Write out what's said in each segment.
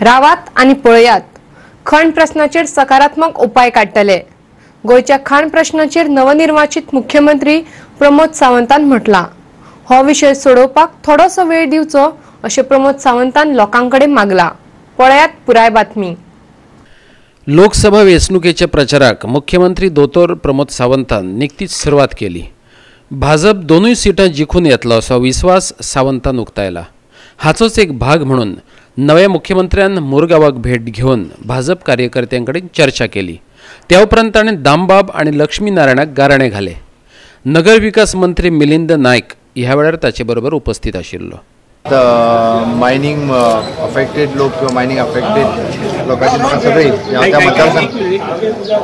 रावात आनी पळयात, खण प्रश्नाचेर सकारात्मक उपाय काडटले. गोंयच्या खाण प्रश्नाचेर नवनिर्वाचित मुख्यमंत्री प्रमोद सावंतान म्हटलां. हो विशय सोडोवपाक थोडोसो वेळ दिवचो अशें प्रमोद सावंतान लोकांकडेन मागलां. पळयात पुराय बातमी. लोकसभा वेंचणुकेच्या प्रचाराक मुख्यमंत्री दोतोर प्रमोद सावंतान निकतीच सुरवात केली. भाजप दोनूय सिटां जिखून येतलो असो विस्वास सावंतान उक्तायला. हाचोच एक भाग म्हणून नव्या मुख्यमंत्र्यान मुरगांवाक भेट घेवन भाजप कार्यकर्त्यांकडेन चर्चा केली. त्या उपरांत ताणें दामबाब आनी लक्ष्मी नारायणाक गाराणें घालें. नगर विकास मंत्री मिलिंद नायक ह्या वेळार ताचे बरोबर उपस्थित आशिल्लो. मायनींग अफेक्टेड लोक किंवा मायनींग अफेक्टेड लोकांची म्हाका सगळी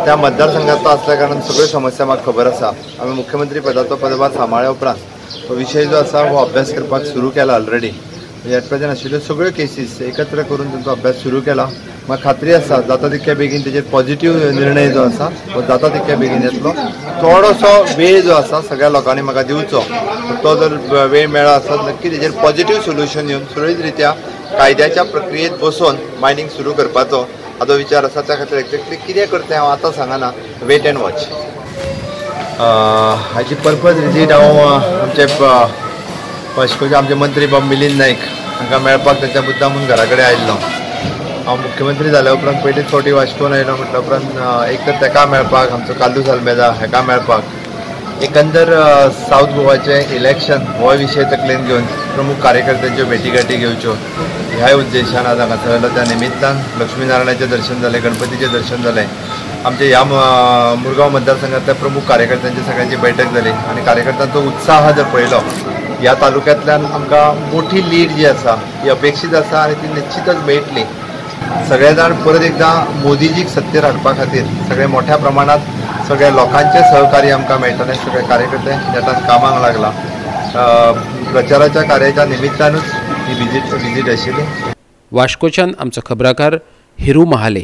त्या मतदारसंघांतलो आसल्या कारणान सगळ्यो समस्या म्हाका खबर आसा. आमी मुख्यमंत्री पदाचो पदभार सांबाळ्या उपरांत हो विशय जो आसा हो अभ्यास करपाक सुरू केला. ऑलरेडी एट प्रेझेंट आशिल्ल्यो सगळ्यो केसीस एकत्र करून तांचो अभ्यास सुरू केला. म्हाका खात्री आसा जाता तितक्या बेगीन तेजेर पॉझिटिव्ह निर्णय जो आसा हो जाता तितक्या बेगीन येतलो. थोडोसो वेळ जो आसा सगळ्या लोकांनी म्हाका दिवचो, तो जर वेळ मेळ्ळो आसत नक्की तेजेर पॉझिटिव्ह सोल्युशन येवन सुरळीत रित्या कायद्याच्या प्रक्रियेत बसोवन मायनींग सुरू करपाचो हाजो विचार आसा. त्या खातीर एक्झॅक्टली कितें करता हांव आतां सांगना, वेट अँड वॉच. हाची पर्पज विजीट हांव आमचे वास्कोचे आमचे मंत्री बाब मिलिंद नायक हांकां मेळपाक तांच्या मुद्दाम म्हूण घरा कडेन आयिल्लो. हांव मुख्यमंत्री जाल्या उपरांत पयलीच फावटी वास्कोन आयलो म्हटल्या उपरांत एक तर ताका मेळपाक, आमचो कार्लूस आल्मेदा हाका मेळपाक, एकंदर सावथ गोवाचें इलेक्शन हो विशय तकलेन घेवन प्रमुख कार्यकर्त्यांच्यो भेटीगाठी घेवच्यो ह्याय उद्देशान आज हांगासर आयलो. त्या निमित्तान लक्ष्मीनारायणाचें दर्शन जालें, गणपतीचें दर्शन जालें, आमच्या ह्या मुरगांव मतदारसंघांतल्या प्रमुख कार्यकर्त्यांची सगळ्यांची बैठक जाली आनी कार्यकर्त्यांचो उत्साह जर पळयलो ह्या तालुक्यांतल्यान आमकां मोठी लीड जी आसा ती अपेक्षीत आसा आनी ती निश्चितच मेळटली. सगळे जाण परत एकदां मोदीजीक सत्तेर हाडपा खातीर सगळे मोठ्या प्रमाणांत सगळ्या लोकांचें सहकार्य आमकां मेळटलें. सगळे कार्यकर्ते नेटान कामाक लागला. प्रचाराच्या कार्याच्या निमित्तानूच ही विजीट आशिल्ली. वास्कोच्यान आमचो खबराकार हिरू महाले.